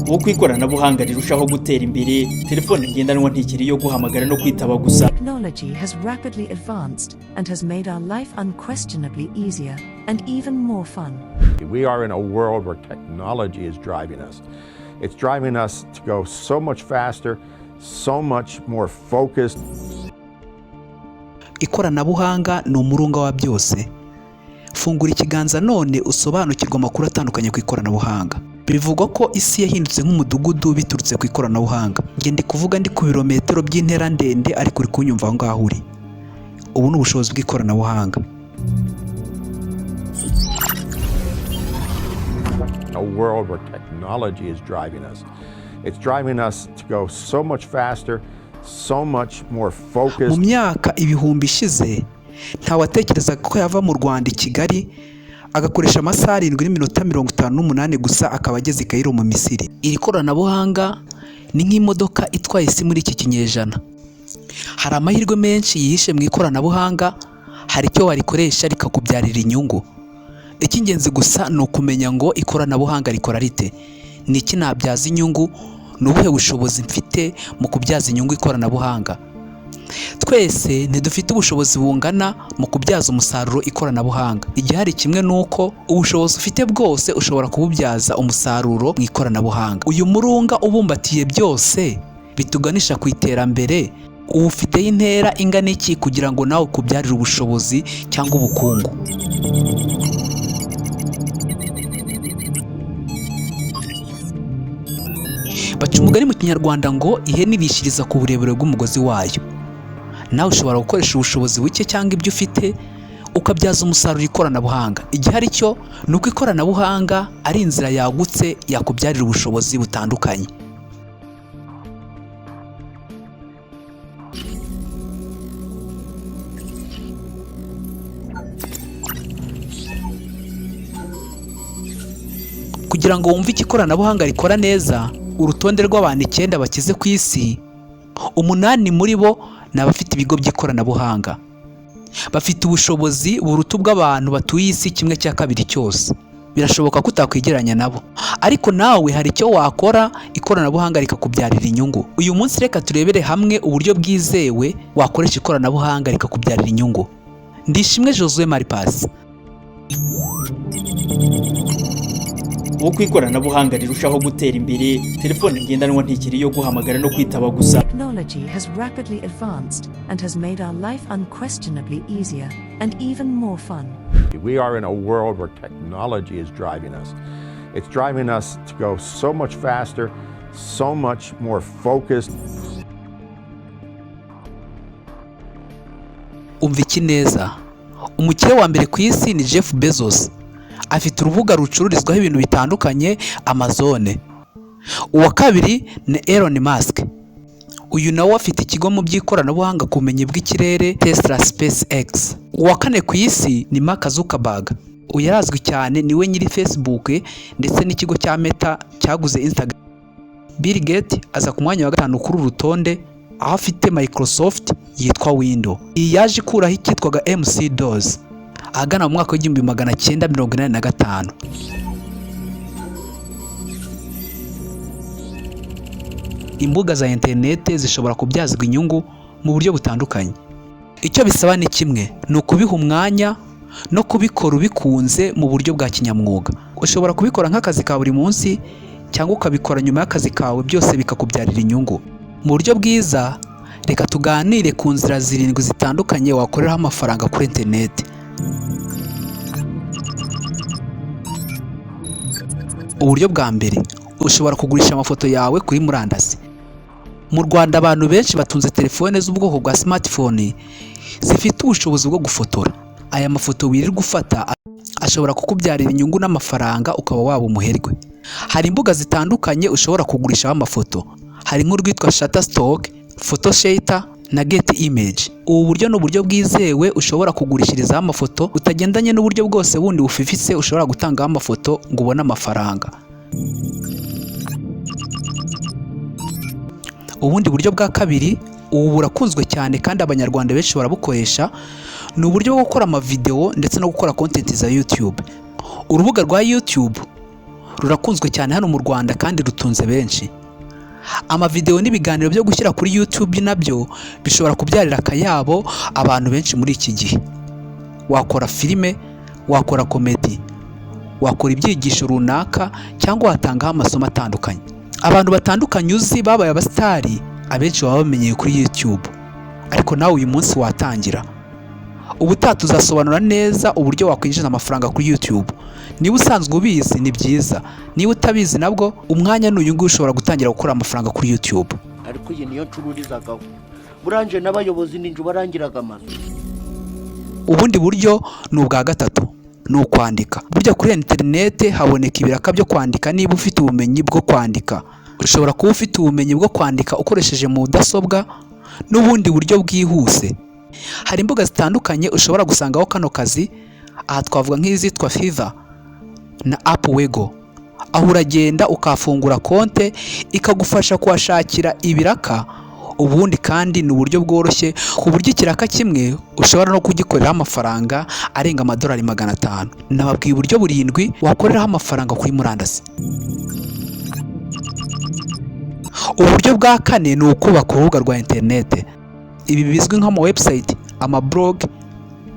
Uko ikoranabuhanga rirushaho gutera imbere, telefone ngendanwa ntikiri iyo guhamagara no kwitaba gusa. Technology has rapidly advanced and has made our life unquestionably easier and even more fun. We are in a world where technology is driving us. It's driving us to go so much faster, so much more focused. Ikoranabuhanga ni umurunga wa byose. Fungura ikiganza none usobanukirwe amakuru atandukanye ku ikoranabuhanga. Bivugwa ko isi yahindutse nk'umudugudu biturutse ku ikoranabuhanga. Njye ndi kuvuga ndi ku birometero by'intera ndende, ariko uri kunyumva aho ngaho uri. Ubu ni ubushobozi bw'ikoranabuhanga. A world where technology is driving us. It's driving us to go so much faster, so much more Mu focused. myaka ibihumbi ishize, ntawatekerezaga ko yava mu Rwanda i Kigali, agakoresha amasaha 7 n'iminota 58 gusa, akaba ageze i Cairo mu Misiri. Iri koranabuhanga ni nk'imodoka itwaye isi muri iki kinyejana. Hari amahirwe menshi yihishe mu ikoranabuhanga, hari icyo warikoresha rikakubyarira inyungu. Icy'ingenzi gusa ni ukumenya ngo ikoranabuhanga rikora rite, ni iki nabyaza inyungu, ni ubuhe bushobozi mfite mu kubyaza inyungu ikoranabuhanga. Twese ntidufite ubushobozi bungana mu kubyaza umusaruro ikoranabuhanga. Igihari kimwe ni uko ubushobozi ufite bwose ushobora kububyaza umusaruro mu ikoranabuhanga. Uyu murunga ubumbatiye byose bituganisha ku iterambere, uwufiteho intera ingana iki kugira ngo nawe ukubyarire ubushobozi cyangwa ubukungu? Baca umugani mu Kinyarwanda ngo ihene irishiriza ku burebure bw'umugozi wayo. Nawe ushobora gukoresha ubushobozi buke cyangwa ibyo ufite ukabyaza umusaruro ikoranabuhanga. Igihari cyo ni uko ikoranabuhanga ari inzira yagutse yakubyarira ubushobozi butandukanye. Kugira ngo wumve icyo ikoranabuhanga rikora neza, urutonde rw'abantu icyenda bakize ku isi, umunani muri bo ni abafite ibigo by'ikoranabuhanga. Bafite ubushobozi buruta ubw'abantu batuye isi kimwe cya kabiri cyose. Birashoboka ko utakwegeranya nabo, ariko nawe hari icyo wakora ikoranabuhanga rikakubyarira inyungu. Uyu munsi reka turebere hamwe uburyo bwizewe wakoresha ikoranabuhanga rikakubyarira inyungu. Ndishimwe Josue Maripasi. Uko ikoranabuhanga rirushaho gutera imbere, telefone ngendanwa ntikiri iyo guhamagara no kwitaba gusa. Technology has rapidly advanced and has made our life unquestionably easier and even more fun. We are in a world where technology is driving us. It's driving us to go so much faster, so much more focused. Umva iki neza: umukire wa mbere ku isi ni Jeff Bezos, afite urubuga rucururizwaho ibintu bitandukanye, Amazon. Uwa kabiri ni Elon Musk, uyu nawe afite ikigo mu by'ikoranabuhanga ku bumenyi bw'ikirere, Tesla SpaceX. Uwa kane ku isi ni Mark Zuckerberg, uyu arazwi cyane, niwe nyiri Facebook ndetse n'ikigo cya Meta cyaguze Instagram. Bill Gates aza ku mwanya wa gatanu kuri uru rutonde, aho afite Microsoft yitwa Windows. Iyi yaje ikuraho icyitwaga MS DOS ahagana mu mwaka w'1985. Imbuga za interinete zishobora kubyazwa inyungu mu buryo butandukanye. Icyo bisaba ni kimwe, ni ukubiha umwanya no kubikora ubikunze mu buryo bwa kinyamwuga. Ushobora kubikora nk'akazi ka buri munsi cyangwa ukabikora nyuma y'akazi kawe, byose bikakubyarira inyungu mu buryo bwiza. Reka tuganire ku nzira zirindwi zitandukanye wakoreraho amafaranga kuri interineti. Uburyo bwa mbere, ushobora kugurisha amafoto yawe kuri murandasi. Mu Rwanda abantu benshi batunze telefone z'ubwoko bwa smartphone zifite ubushobozi bwo gufotora. Aya mafoto wirirwa ufata ashobora kukubyarira inyungu n'amafaranga, ukaba waba umuherwe. Hari imbuga zitandukanye ushobora kugurishaho amafoto, hari nk'urwitwa Shutterstock, Photoshatter na Getty Image. Ubu buryo ni uburyo bwizewe ushobora kugurishirizaho amafoto, utagendanye n'uburyo bwose bundi bufifitse ushobora gutangaho amafoto ngo ubone amafaranga. Ubundi buryo bwa kabiri, ubu burakunzwe cyane kandi Abanyarwanda benshi barabukoresha, ni uburyo bwo gukora amavidewo ndetse no gukora content za YouTube. Urubuga rwa YouTube Rurakunzwe cyane hano mu Rwanda kandi rutunze benshi. Amavidewo n'ibiganiro byo gushyira kuri YouTube nabyo bishobora kubyarira akayabo abantu benshi muri iki gihe. Wakora filime, wakora comedy, wakora ibyigisho runaka cyangwa watangaho amasomo atandukanye. Abantu batandukanye uzi babaye abasitari, abenshi baba bamenyeye kuri YouTube, ariko nawe uyu munsi watangira. Ubutaha tuzasobanura neza uburyo wakwinjiza amafaranga kuri YouTube. Niba usanzwe ubizi ni byiza, niba utabizi nabwo umwanya ni uyu nguyu, ushobora gutangira gukora amafaranga kuri YouTube. Ariko iyi niyo ncururizagaho buranje, n'abayobozi ninjye ubarangiraga amazu. Ubundi buryo ni ubwa gatatu, ni ukwandika. Burya kuri interinete haboneka ibiraka byo kwandika. Niba ufite ubumenyi bwo kwandika, ushobora kuba ufite ubumenyi bwo kwandika ukoresheje mudasobwa n'ubundi buryo bwihuse. Hari imbuga zitandukanye ushobora gusangaho kano kazi. Aha twavuga nk'izitwa Fiverr na Upwork, aho uragenda ukahafungura konte ikagufasha kuhashakira ibiraka. Ubundi kandi ni uburyo bworoshye, ku buryo ikiraka kimwe ushobora no kugikoreraho amafaranga arenga amadolari 500. Nababwiye uburyo burindwi wakoreraho amafaranga kuri murandasi. Uburyo bwa kane ni ukubaka urubuga rwa interinete. Ibi bizwi nk'ama website, ama blog,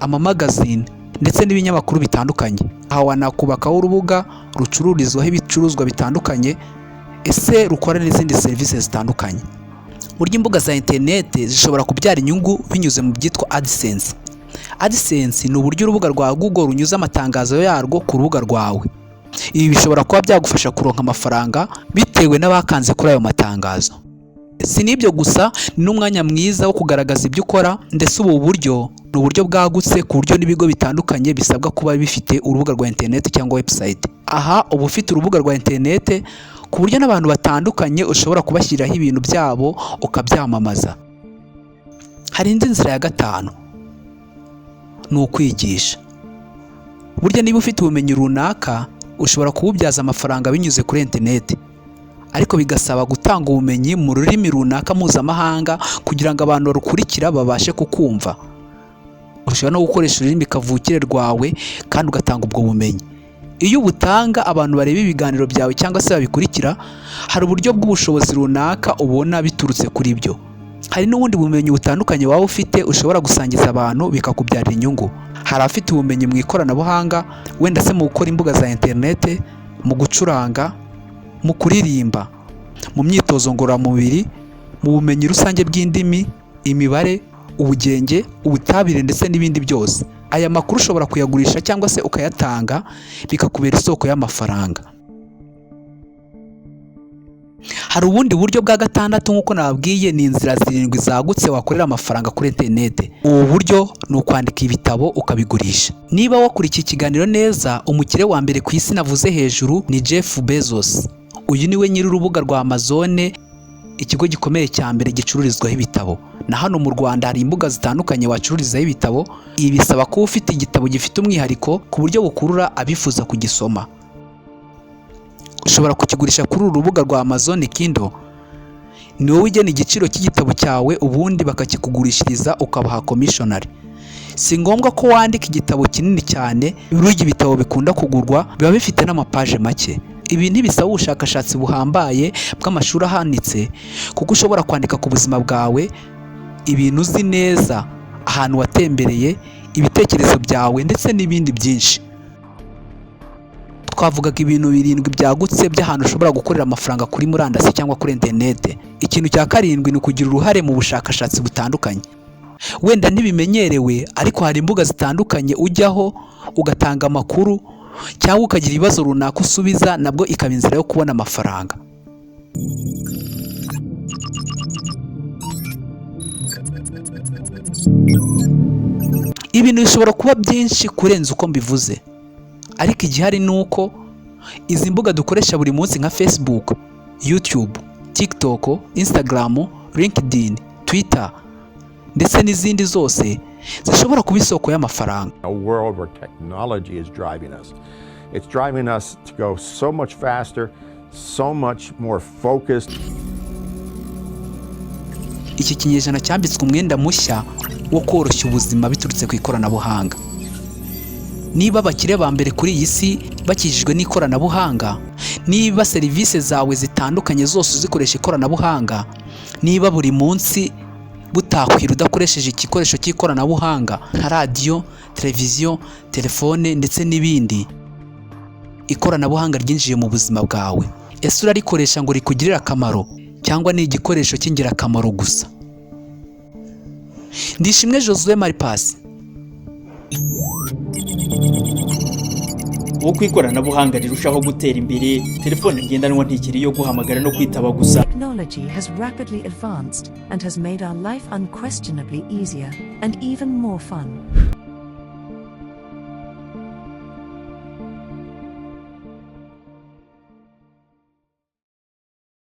ama magazine ndetse n'ibinyamakuru bitandukanye. Aha wanakubakaho urubuga rucururizwaho ibicuruzwa bitandukanye, ese rukora n'izindi serivisi zitandukanye. Burya imbuga za interinete zishobora kubyara inyungu binyuze mu byitwa AdSense. AdSense ni uburyo urubuga rwa Google runyuza amatangazo yarwo ku rubuga rwawe. Ibi bishobora kuba byagufasha kuronka amafaranga bitewe n'abakanze kuri ayo matangazo. Si n'ibyo gusa, ni n'umwanya mwiza wo kugaragaza ibyo ukora. Ndetse ubu buryo ni uburyo bwagutse, ku buryo n'ibigo bitandukanye bisabwa kuba bifite urubuga rwa interineti cyangwa website. Aha uba ufite urubuga rwa interineti ku buryo n'abantu batandukanye ushobora kubashyiriraho ibintu byabo ukabyamamaza. Hari indi nzira ya gatanu, ni ukwigisha. Burya niba ufite ubumenyi runaka, ushobora kububyaza amafaranga binyuze kuri interineti, ariko bigasaba gutanga ubumenyi mu rurimi runaka mpuzamahanga kugira ngo abantu barukurikira babashe kukumva. Ushobora no gukoresha ururimi kavukire rwawe kandi ugatanga ubwo bumenyi. Iyo ubutanga, abantu bareba ibiganiro byawe cyangwa se babikurikira, hari uburyo bw'ubushobozi runaka ubona biturutse kuri byo. Hari n'ubundi bumenyi butandukanye waba ufite ushobora gusangiza abantu bikakubyarira inyungu. Hari abafite ubumenyi mu ikoranabuhanga, wenda se mu gukora imbuga za interinete, mu gucuranga, mu kuririmba, mu myitozo ngororamubiri, mu bumenyi rusange bw'indimi, imibare, ubugenge, ubutabire ndetse n'ibindi byose. Aya makuru ushobora kuyagurisha cyangwa se ukayatanga bikakubera isoko y'amafaranga. Hari ubundi buryo bwa gatandatu. Nk'uko nababwiye, ni inzira zirindwi zagutse wakorera amafaranga kuri interinete. Ubu buryo ni ukwandika ibitabo ukabigurisha. Niba wakurikiye ikiganiro neza, umukire wa mbere ku isi navuze hejuru ni Jeff Bezos. Uyu niwe nyiri urubuga rwa Amazon, ikigo gikomeye cya mbere gicururizwaho ibitabo. Na hano mu Rwanda hari imbuga zitandukanye wacururizaho ibitabo. Ibi bisaba kuba ufite igitabo gifite umwihariko ku buryo bukurura abifuza kugisoma. Ushobora kukigurisha kuri uru rubuga rwa Amazon Kindle. Ni wowe ugena igiciro cy'igitabo cyawe, ubundi bakakikugurishiriza ukabaha commissionary. Si ngombwa ko wandika igitabo kinini cyane. Burya ibitabo bikunda kugurwa biba bifite n'amapaje make. Ibi ntibisaba ubushakashatsi buhambaye bw'amashuri ahanitse, kuko ushobora kwandika ku buzima bwawe, ibintu uzi neza, ahantu watembereye, ibitekerezo byawe ndetse n'ibindi byinshi. Twavugaga ibintu birindwi byagutse by'ahantu ushobora gukorera amafaranga kuri murandasi cyangwa kuri interinete. Ikintu cya karindwi ni ukugira uruhare mu bushakashatsi butandukanye. Wenda ntibimenyerewe, ariko hari imbuga zitandukanye ujyaho ugatanga amakuru cyangwa ukagira ibibazo runaka usubiza, nabwo ikaba inzira yo kubona amafaranga. Ibintu bishobora kuba byinshi kurenza uko mbivuze, ariko igihari ni uko izi mbuga dukoresha buri munsi nka Facebook, YouTube, TikTok, Instagram, LinkedIn, Twitter ndetse n'izindi zose zishobora kuba isoko y'amafaranga. A world where technology is driving us. It's driving us to go so much faster, so much more focused. Iki kinyejana cyambitswe umwenda mushya wo koroshya ubuzima biturutse ku ikoranabuhanga. Niba abakire ba mbere kuri iyi si bakijijwe n'ikoranabuhanga, Niba serivisi zawe zitandukanye zose uzikoresha ikoranabuhanga, niba buri munsi butakwira udakoresheje igikoresho cy'ikoranabuhanga nka radiyo, televiziyo, telefone ndetse n'ibindi, ikoranabuhanga ryinjiye mu buzima bwawe. Ese urarikoresha ngo rikugirire akamaro cyangwa ni igikoresho cy'ingirakamaro gusa? Ndishimwe Josue Maripasi. Uko ikoranabuhanga rirushaho gutera imbere, telefone ngendanwa ntikiri iyo guhamagara no kwitaba gusa. Technology has rapidly advanced and has made our life unquestionably easier and even more fun.